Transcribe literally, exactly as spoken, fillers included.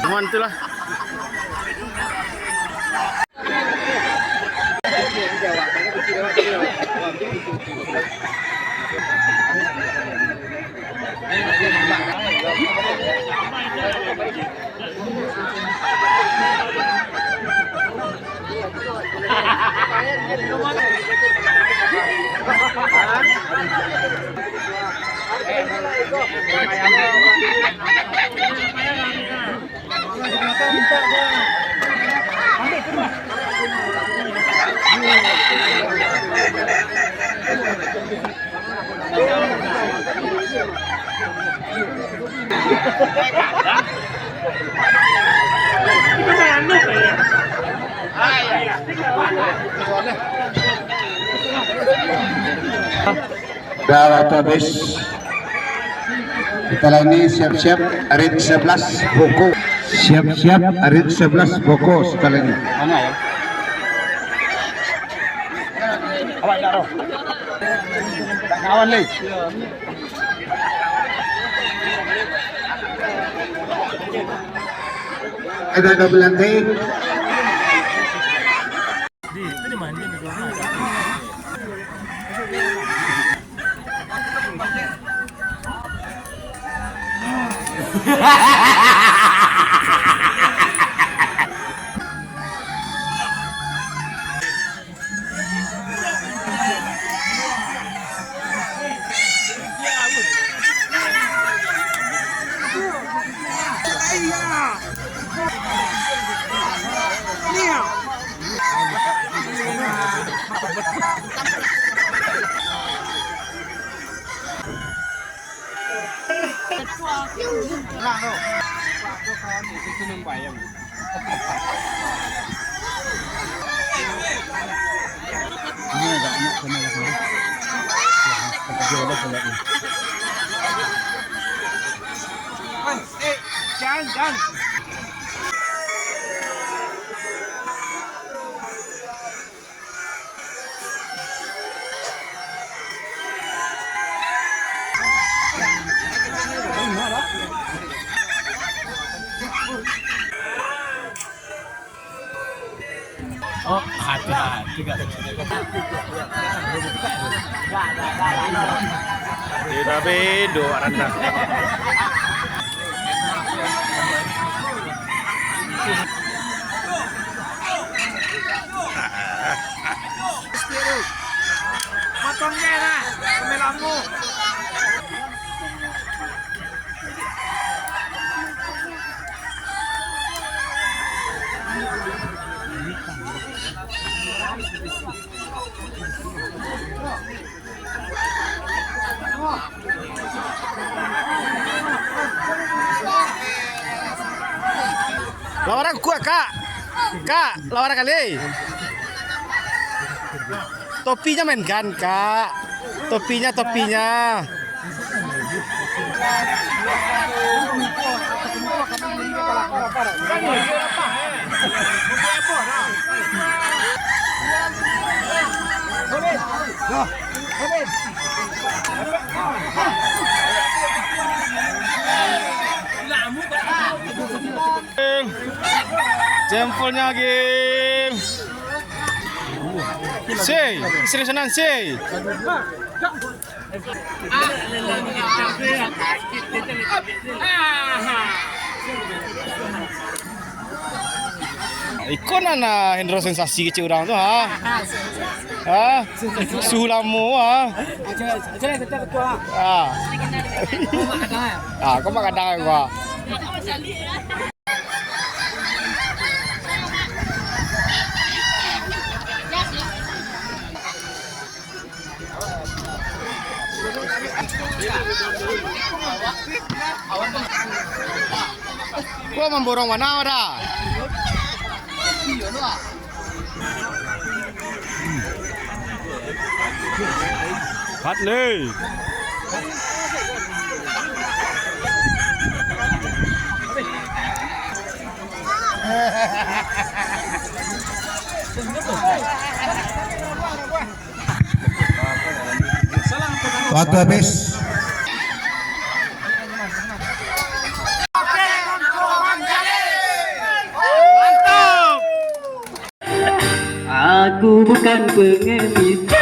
Cuman itulah. Dah waktu habis. Kita lah ini siap-siap, ring sebelas boko. Siap-siap, ring sebelas boko sekali ini. Mana ya? Awak tak tahu. Tak kawan lagi. Ada double lantai. Eh, jangan, jangan. Oh, hati-hati, Kak. Tidak bedo, Randa. Potong je lah, sampai lamo. Lawan kuat, Kak. Kak, lawan kali. Topinya mainkan, Kak. Topinya, topinya. Jempolnya, geng. Sei, seriusan, sei. Iko nan, ah, Hendro sensasi kecil urang tu, ha? Ha? Suhu lamo, ha? Ah. Ah, kau mak kadang aku, ah. Kau mamborong mana dah? Pat leh. Waktu habis. Aku bukan pengemis.